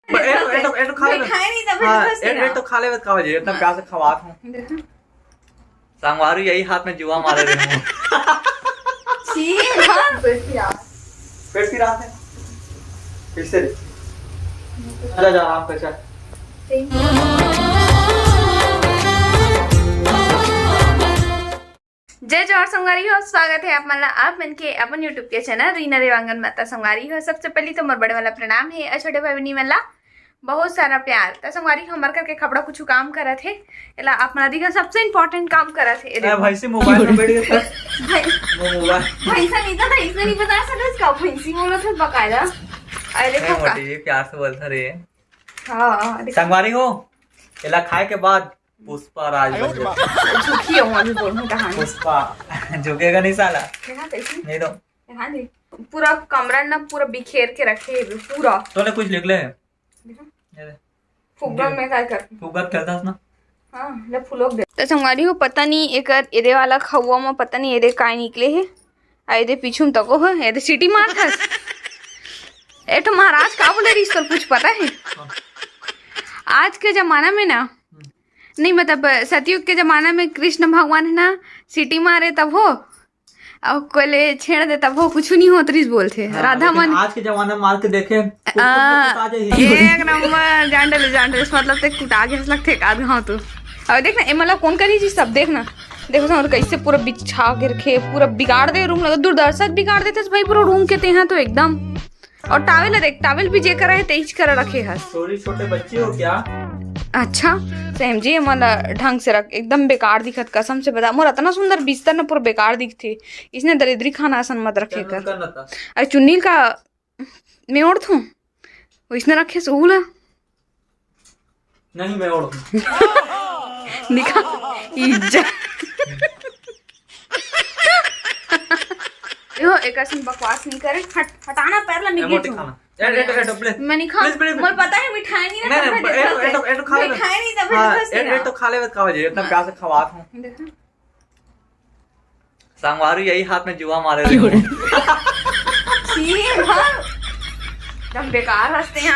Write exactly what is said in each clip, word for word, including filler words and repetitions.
ए, ए, ए, ए, खा ले। मिठाई नहीं था, हाँ, बस ए, ए, ना। तो खा ले, बस खा ले, इतना प्यार से खवात हूँ। देखा। संगवारी यही हाथ में जुआ मारे रहे हूँ। छी, हाँ। पेट पिरा। पेट पिरा है। फिर से। जा, जा, आराम कर, जा। जय जोहार संगवारी हो, स्वागत है आप मन ला आप मन के अपन YouTube के चैनल रीना देवांगन माता। संगवारी हो, सबसे पहली तो मोर बड़े वाला प्रणाम है और छोटे भाई बहनी मन ला बहुत सारा प्यार। त संगवारी हो, हमर करके खपड़ा कुछ काम करत हे, एला आप मन ला दिखा, सबसे इंपॉर्टेंट काम करत हे। ए देखो। भैंसी मोबाइल में बैठ गए। भाई, वो मोबाइल। भैंसा नहीं था, भैंसा नहीं बता सकत का भैंसी बोलत हे बकायदा। अरे ए देखो का। मोटी, प्यार से बोलता रे। हाँ, देखो। संगवारी हो, एला खाए के बाद पुष्पा राज बन जाता। झुकी हो, अभी बोलूं कहानी। पुष्पा झुकेगा नहीं साला। देखा कैसी? नहीं तो। देखा दे। पूरा कमरा ना पूरा बिखेर के रखे हे पूरा। तूने कुछ लिख ले है? देखा? ये दे। फुग्गा ये। में काय कर? फुग्गा खेलता ना? हाँ, ले फुलोक दे। त संगवारी हो, पता नहीं एकर एदे वाला खौवा में पता नहीं एदे काय निकले हे। आ एदे पीछू में तको हो, एदे सीटी मारत हस। ए तो महाराज का बोले रहिस, तोर कुछ पता है? हाँ। आज के जमाना में ना, हम्म। नहीं, मतलब, सतयुग के जमाना में कृष्ण भगवान है ना, सीटी मारे तब हो, और कोले छेड़ दे तब हो, कुछ नहीं होत रहिस बोलथे। हाँ, राधा लेकिन मन आज के जमाना में मार के देखे, कुछ आ, कुछ आ जाही। एक नंबर, जान डले, जान डले, मतलब, ते कुटा के हंस लगथे, का हाँ तू। अब देख ना, ए, मतलब, कौन करी जी सब, देख ना, देखो ना, और कैसे पूरा बिछा के रखे, पूरा बिगाड़ दे रूम, लगा दुर्दशा बिगाड़ देते भाई, पूरा रूम के तेहा तो एकदम। और टावेल देख, टावेल भी जे करा है, तेज करा रखे हस। छोटी छोटे बच्चे हो क्या? अच्छा, सेम जी, मन ढंग से रख, एकदम बेकार दिखत, कसम से बता, मोर इतना सुंदर बिस्तर न पूरा बेकार दिखथे, इसने दरिद्री खाना असन मत रखे कर। अरे चुन्नील का मैं ओढ़थूं, वैसने रखे सूला। नहीं, मैं ओढ़। दिखा, इज्जत। यो, एक असन बकवास नहीं करे। हट, हटाना पैर ला, मैं ए, गिर मोटी जाऊँ। खाना। ए, ए, ए, ए, please। मैं नहीं खा। Please, please, Mor please। पता है मिठाई नहीं ना, नहीं, नहीं, ए, ए, ए, ए, खा ले। मिठाई नहीं था, हाँ, बस ए, ए, ना। तो खा ले, बस खा ले, इतना प्यार से खवात हूँ। देखा। संगवारी यही हाथ में जुआ मारे रहे हो। छी, हाँ। एकदम बेकार हंसते हैं।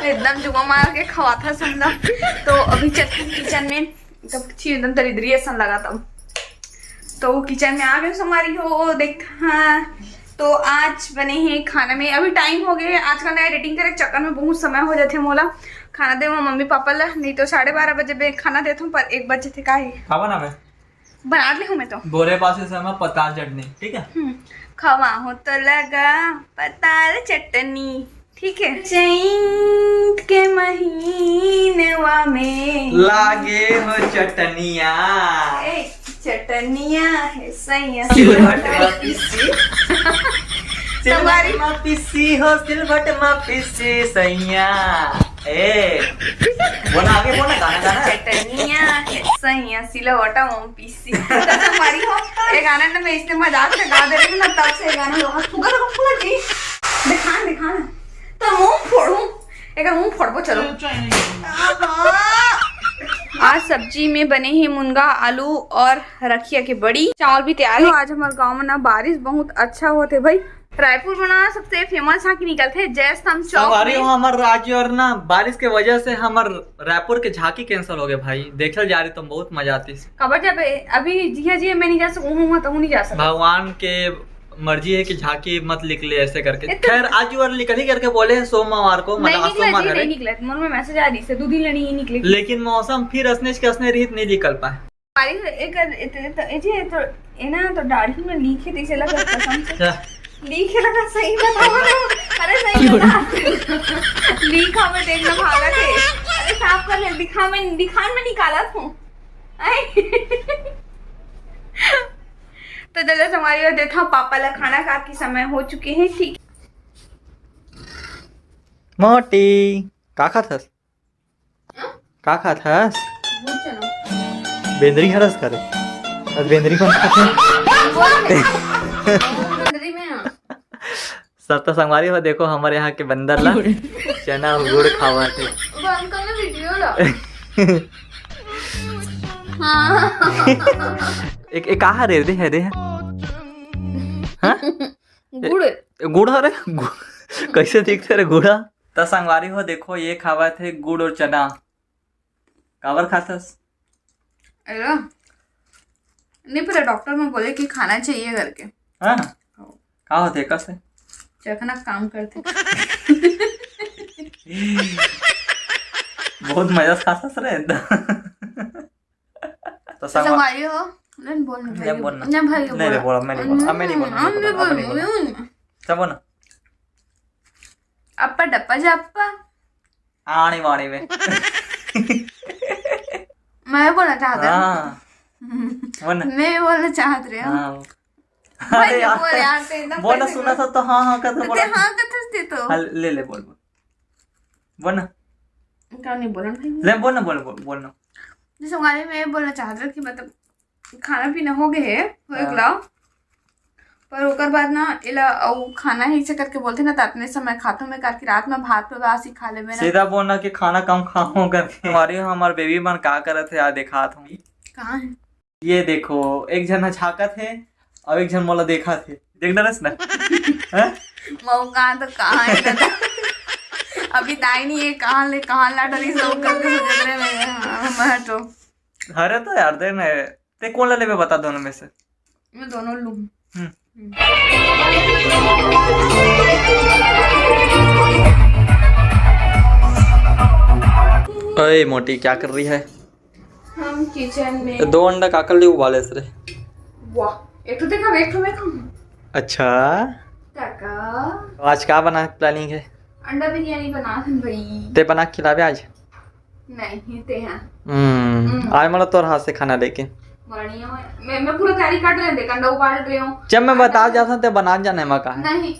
एकदम जुआ मार के खवाता समझा। तो अभी चलते हैं किचन में। तब छी एकदम दरिद्री असन लगा तब। तो किचन में आ गए संगवारी हो, देख, हाँ। तो आज बने हैं खाना में, अभी टाइम हो गए, आजकल ना एडिटिंग करे चक्कर में बहुत समय हो जाते मोला। खाना दे मम्मी पापा ला, नहीं तो साढ़े बारह बजे बे खाना देता हूँ, पर एक बजे थे का है। खावा ना मैं। बना ले हूँ मैं तो। बोरे पास से मैं पताल चटनी, ठीक है? हम्म, खवा हो तो लगा पताल चटनी, ठीक है? चैत के महीनवा में लागे हो चटनिया। ए, चटनिया है सैया। सिलवट में पीसी। सिलवट में पीसी हो, सिलवट में पीसी सैया। ए, बोला आगे, बोला गाना, गाना। चटनिया है सैया, सिलवटा में पीसी। तो संगवारी हो, ये गाना ना मैं इसने मजाक से गा दे रही हूँ ना, तब से ये गाना लोग फुगा, फुगा, फुगा जी। दिखा, दिखा। तो मुंह फोड़ू, एक मुंह फोड़बो, चलो। आज सब्जी में बने हैं मुनगा, आलू और रखिया के बड़ी। चावल भी तैयार है। तो आज हमारे गांव में ना बारिश बहुत अच्छा होते भाई। रायपुर में ना सबसे फेमस झांकी निकलथे जय स्तंभ चौक संगवारी में। हो, हमर राज्य और ना बारिश के वजह से हमर रायपुर के झांकी कैंसिल हो गए भाई। देखल जा रही तो बहुत मजा आती। काबर जाबे? अभी जिया जिया मैं नहीं जा सकूं, हूं तहूं नहीं जा सकूं। भगवान के मर्जी है कि झांकी मत निकले ऐसे करके। इतना खैर, आज और निकल ही करके बोले हैं सोमवार को, मतलब नहीं आज निकले सोमवार जी, है नहीं रे। निकले। मोर में मैसेज आ रही से दो दिन ले नहीं निकले। लेकिन मौसम फिर असने के असने रहित, नहीं निकल पाए। अरे, एक, एक, एक, एक, ये तो, ये ना तो दाढ़ी में लीखे तैसे लगा कसम से। क्या? लीखे लगा, सही बताओ ना। अरे, सही बता। लीखा में देखना भागा थे। अरे, साफ कर ले, दिखा में, दिखान में निकाला था। आए। तो चलो, हमारी ओर देखा, पापा ला खाना खा के समय हो चुके हैं, ठीक। मोटी, का खात हस? हाँ? का खात हस? भूत चना। बेंदरी हरस करे। अस बेंदरी कौन खाथे? बोल। बेंदरी में हाँ। सब तो संगवारी हो, देखो हमारे यहाँ के बंदर ला चना और गुड़ खावा थे। वो अंकल ने वीडियो ला। हाँ। एक, एक कहा रे, दे है, दे है। हाँ? गुड़। गुड़ हरे? गुड़। कैसे दिखते रे गुड़ा? त संगवारी हो, देखो, ये खावत हे गुड़ और चना। काबर खाथस? अरे, नहीं पता, डॉक्टर में बोले कि खाना चाहिए करके। हाँ? का होथे एकर से? चखना काम करथे। बहुत मजा से खाथस रे। तो तो संगवा- संगवारी हो, नहीं बोल, नहीं ले भाई। बोल ना। नहीं भाई, नहीं रे, बोल। बोल, मैं नहीं बोल, अब मैं नहीं बोल, हम्म, मैं नहीं बोल, अब मैं नहीं बोल। हम्म। सब बोल ना। अप्पा डप्पा जप्पा। आनी वानी में। मैं बोलना चाहत हूँ। हाँ। बोल ना। मैं बोलना चाहत रहे हूँ। हाँ। भाई, अरे यार। बोल यार, ते एकदम बोल ना, कैसे सुना कर- था तो हाँ, हाँ, करके ते बोला। हाँ, करते थे तो। हाँ, ले, ले, बोल, बोल। बोल ना। का नहीं बोलन भाई? ले, बोल ना, बोल, बोल, बोल ना। जैसे हमारे में बोलना चाहत रहे कि मतलब खाना पीना हो गए है, हो हाँ। गया। पर ओकर बाद ना एला अउ खाना ही से करके बोलथे ना, त अतने समय खाथो मैं करके रात में भात पे बासी खा लेबे ना। सीधा बोलना कि खाना कम खाओ करके। हमारे, हमार बेबी मन का करत हे, आ देखात हूँ। कहाँ है? ये देखो, एक झन ह झांकत हे अउ एक झन मोला देखत हे। देख डरस ना? हैं? मऊ कहाँ तो कहाँ है दादा? अभी दाई नहीं है, कहाँ ले, कहाँ ला डरी सब करके सोचत रहे मैं। हाँ, मैं तो। अरे तो यार, दे ना, ते कौन ला लेबे बता दोनों में से? मैं दोनों लूँ। हम्म। हम्म। अरे मोटी, क्या कर रही है? हम किचन में। दो अंडा काकर ले उबाले से रे। वाह, एक तो देखा, एक तो मैं खाऊँ। अच्छा। काका। तो आज का बना प्लानिंग है? अंडा बिरयानी बना हन भाई। ते बना के खिलाबे आज? नहीं, ते हैं। हम्म, हम्म। आज मतलब तोर हाथ से खाना लेके। बढ़िया है। मैं, मैं पूरा तैयारी कर लेते, अंडा उबाल रही हूँ। जब मैं बता जाता ते बना जाने में का है। नहीं।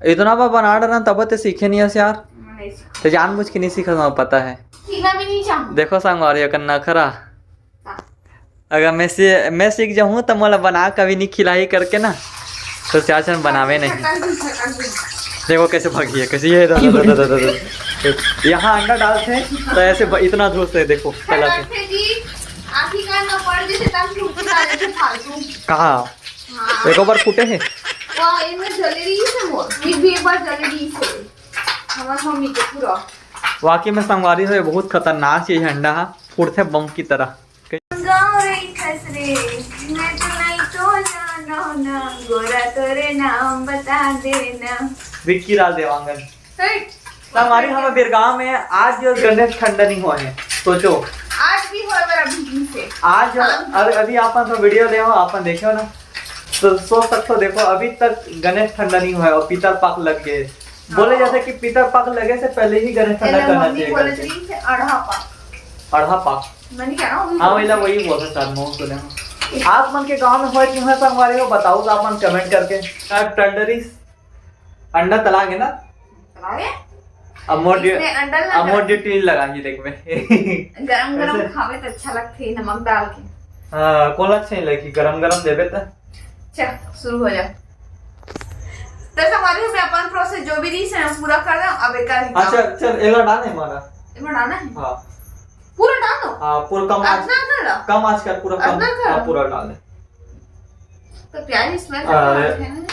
इतना बार बना डरा तब ते सीखे नहीं है यार। मैं नहीं सीखा। ते जानबूझ के नहीं सीखा, तुम्हें पता है। सीखना भी नहीं चाहूँ। देखो संगवारी, ओकर नखरा। हाँ। अगर मैं से, मैं सीख जाऊँ तो मोला बना कभी नहीं खिलाई करके ना, तो चाचन बनावे नहीं। खटक गई, खटक गई। देखो कैसे भागी है, कैसे ये इधर, इधर, इधर, इधर, इधर। यहाँ अंडा डालते हैं तो ऐसे ब-, इतना धूस है, देखो, चलाते हैं। खटक गई जी, आखिर का ना पड़ जैसे तब छुप छुपा लेते फालतू। कहाँ? हाँ। एक बार फूटे हैं। वाह, इनमें जलेबी से मोर, ये भी एक बार जलेबी से। हमार मम्मी के पूरा। वाकई में संगवारी हो, ये बहुत खतरनाक चीज है अंडा, हाँ, फूटथे बम की तरह। गाँव रहिथस रे, मैं तो नहीं तो जानो ना, गोरा तोरे नाम बता देना। विक्की राज देवांगन। सही। संगवारी, हम बिरगांव में आज जो गणेश खंडनी हुआ है, सोचो। आज भी हो बड़ा बिजी से। आज हाँ। अभी, अभी आप तो वीडियो ले हो, आप देखे हो ना, तो सोच सकते हो, देखो अभी तक गणेश खंडनी हुआ है और पितर पाक लग गए। बोले हाँ। जाथे कि पितर पाक लगे से पहले ही गणेश ठंडा एला करना मम्मी चाहिए बोले करके। रही से अढ़ा पाक। अढ़ा पाक। मैंने क्या ना, वही हाँ, बोले वही, थे। वही बोलते सर, मैं सुने हूँ। आप मन के गांव में होय कि नहीं संगवारी हो, बताओ तो आप मन कमेंट करके। यार, टंडरी अंडा तला गया ना? तला गया? अब मोर ड्यू-, इसमें अंडा लगा। अब मोर ड्यूटी लगा जी, देख में। गरम गरम ऐसे? खावे तो अच्छा लगथे, नमक डाल के। हाँ, कोला अच्छा नहीं लगी, गरम गरम देवे तो। चल, शुरू हो जा। तो संगवारी, हमने अपन प्रोसेस जो भी रही से पूरा कर दो, अब एक और हाँ, चल, चल, एला डाल है हमारा। एमा डालना है? हाँ। पूरा डाल दो? हाँ, पूरा कम आँच, अतना कर लो। कम आँच कर, पूरा कम, अतना कर हाँ, लो। पूरा डाल दे। तो प्याज इसमें अरे। डालना है ना?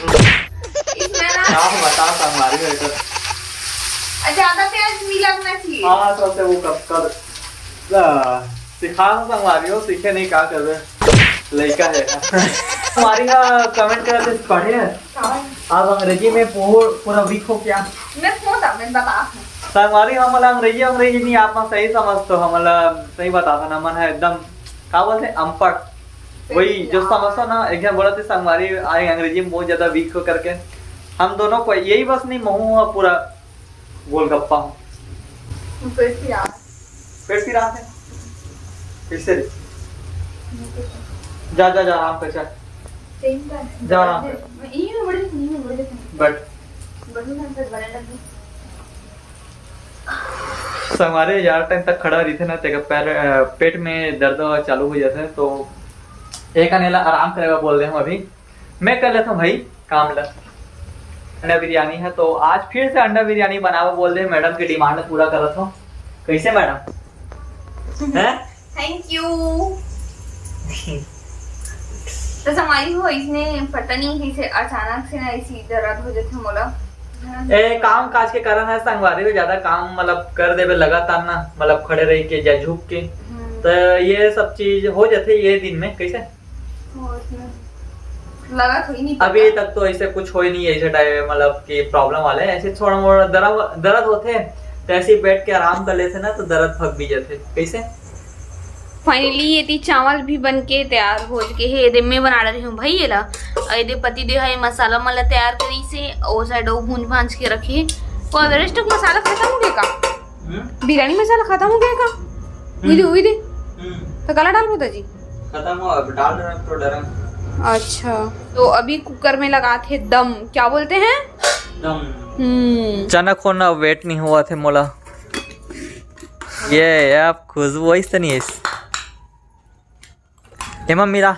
इसमें ना क्या बता संगवारी हो इधर। ज्यादा प्याज नहीं लगना चाहिए। हाँ, तो से वो कब, कब, आ, सिखा संगवारी हो, सीखे नहीं, क्या कर रहे? लड़का है। हमारी यहाँ कमेंट करते पढ़े हैं। कौन? आप अंग्रेजी में पू-, पूरा वीक हो क्या? मैं कौन था? मैं बता दूँ। संगवारी, हमला अंग्रेजी, अंग्रेजी नहीं, आप मन सही समझते हो, हमला सही बता था ना, मन है एकदम, का बोलते हैं, अनपढ़। वही, जो हाँ। समझता ना, एक जन बोला था, संगवारी, आ, अंग्रेजी में बहुत ज्यादा वीक हो करके। हम दोनों को यही बस नहीं, महू हुआ पूरा गोलगप्पा हूँ। पेट पिरा। पेट पिरा है? कैसे रे? जा, जा, जा, आराम कर, जा। जा, आराम कर। मैं यहीं में बड़ी, यहीं में बड़ी। बैठ। बड़ी ना, फिर बने लगी। संगवारी यार, टाइम तक खड़ा रहिथे ना, तेकर पैर, अ, पेट में दर्द चालू हो जाथे, तो एक अनेला आराम करेगा बोल दे हम अभी। मैं कर लेता हूँ भाई काम ला। अंडा बिरयानी है, तो आज फिर से अंडा बिरयानी बनावा बोल दे, मैडम की डिमांड पूरा करत हो। कैसे मैडम? हैं? Thank you। तो संगवारी हो, इसने पता नहीं कैसे अचानक से ना ऐसी दर्द हो जाथे मोला। ए, काम काज के कारण हे संगवारी हो, ज्यादा काम मतलब कर देबे लगातार ना, मतलब खड़े रह के या झुक के, तो ये सब चीज हो जाथे ये दिन में। कैसे? लगा थोड़ी नहीं पता। अभी तक तो ऐसे कुछ होय नहीं, ऐसे टाइप मतलब कि प्रॉब्लम वाले, ऐसे थोड़ा मोड़ा दर्द दर्द होथे, तो ऐसे ही बैठ के आराम कर लेथे ना, तो दर्द भग भी जाथे। कैसे? फाइनली ये ती चावल भी बन के तैयार हो चुके हे। ये दे मैं बना रही हूँ भाई ये ला, और ये दे पति देव हे मसाला मन ला तैयार करिस हे, और साइड वो भूंज भांज के रखे हे। वो रेस्ट मसाला खत्म हो गया का? बिरयानी मसाला खत्म हो गया का? उई दे, उई दे। तो काला डालबो दाजी? खत्म हो, अब डाल रहे हैं, थोड़ा डरम। अच्छा, तो अभी कुकर में लगाथे दम, क्या बोलते हैं? दम। हम्म। अचानक हो ना, वेट नहीं हुआ थे मोला। ये अब खुशबू ऐसे नहीं है। ए मम्मी ला।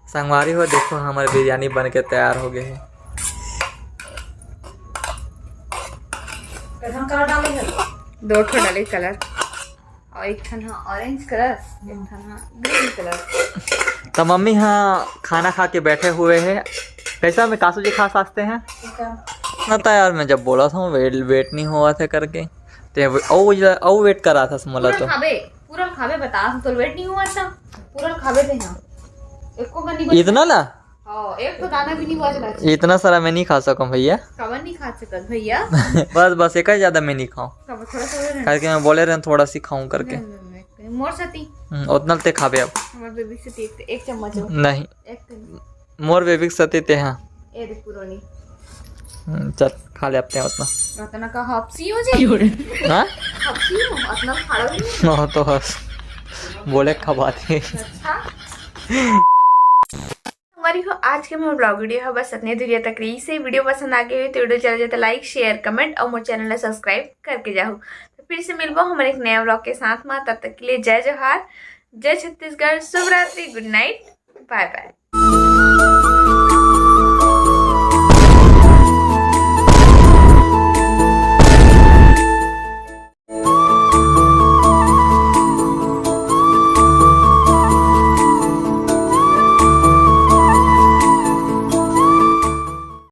संगवारी हो, देखो हमर बिरयानी बन के तैयार हो गए हे। दो ठो डाले कलर, और एक ठन हा ऑरेंज कलर, एक ठन हा ग्रीन कलर। तो मम्मी हाँ खाना खा के बैठे हुए हैं। कैसा मैं कासू जी खा सकते हैं? ना तो यार, मैं जब बोला था वेट वेट नहीं हुआ था करके, ते वो- ओ ज- ओ वेट करा था मोला तो। पूरा खाबे, पूरा खाबे, बता, हम तो वेट नहीं हुआ था, पूरा खाबे थे ना। एको का नहीं बचा। इतना ला? हाँ, एक तो दाना भी नहीं बच रहा था। इतना सारा मैं नहीं खा सकूं भैया। काबर नहीं खा सकत भैया? बस बस, एक ही ज्यादा मैं नहीं खाऊं। काबर थोड़ा सा और है। करके मैं बोले रहे थोड़ा सी खाऊं करके। नहीं, नहीं, नहीं, मोर सती। हम्म, उतना ते खाबे अब। हमारे बेबी सती एक, एक चम्मच हो। नहीं। एक तो नहीं। मोर बेबी के सती ते हाँ। ए देख पुरोनी। हम्म, चल खा ले अपने उतना। रतना का हपसी हो जी। हाँ? हपसी हो, अतना खाड़ा भी नहीं। हाँ, तो हंस। बोले खा बात है। अच्छा। हमारी हो आज के मोर ब्लॉग वीडियो है बस इतने दूरिया तक रही से। वीडियो पसंद आ गई हो तो वीडियो चला जाए तो लाइक, शेयर, कमेंट और मोर चैनल ला सब्सक्राइब करके जाओ। तो फिर से मिलबो हमारे एक नया ब्लॉग के साथ में। तब तक के लिए जय जोहार, जय छत्तीसगढ़, शुभ रात्रि, गुड नाइट, बाय बाय।